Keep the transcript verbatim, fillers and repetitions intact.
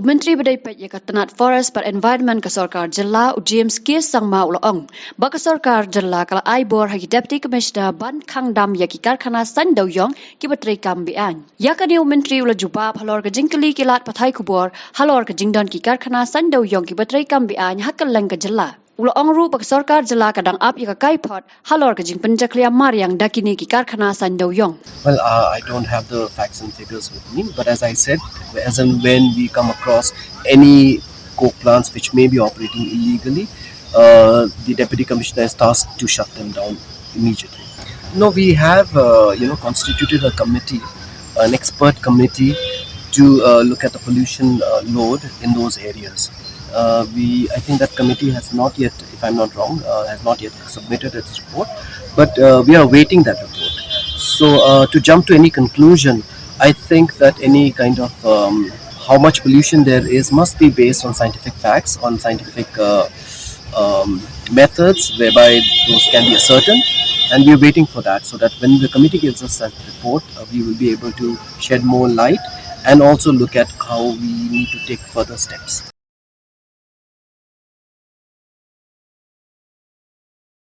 Myntri ba dei peit ïa ka tnat Forest bad Environment ka sorkar jylla, u James K Sangma, u la ong ba ka sorkar jylla ka la ai bor ha ki Deputy Commissioner ban khang dam ïa ki karkhana saiñ dewïong kiba trei kam be-aiñ. Ïa kane u Myntri u la jubab halor ka jingkylli ki lad pathai khubor halor ka jingdon ki karkhana saiñ dewïong kiba trei kam be-aiñ ha kylleng ka jylla. U la ong ruh ba ka sorkar jylla ka dang ap ïa ka kaiphod halor ka jingpynjakhlia mariang da kine ki karkhana saiñ dewïong. Well, uh, I don't have the facts and figures with me, but as I said, as and when we come across any coke plants which may be operating illegally, uh, the deputy commissioner is tasked to shut them down immediately. No, we have, uh, you know, constituted a committee, an expert committee, to uh, look at the pollution uh, load in those areas. Uh, we, I think that committee has not yet, if I'm not wrong, uh, has not yet submitted its report, but uh, we are awaiting that report. So uh, to jump to any conclusion, I think that any kind of um, how much pollution there is must be based on scientific facts, on scientific uh, um, methods whereby those can be ascertained, and we are waiting for that, so that when the committee gives us that report, uh, we will be able to shed more light and also look at how we need to take further steps.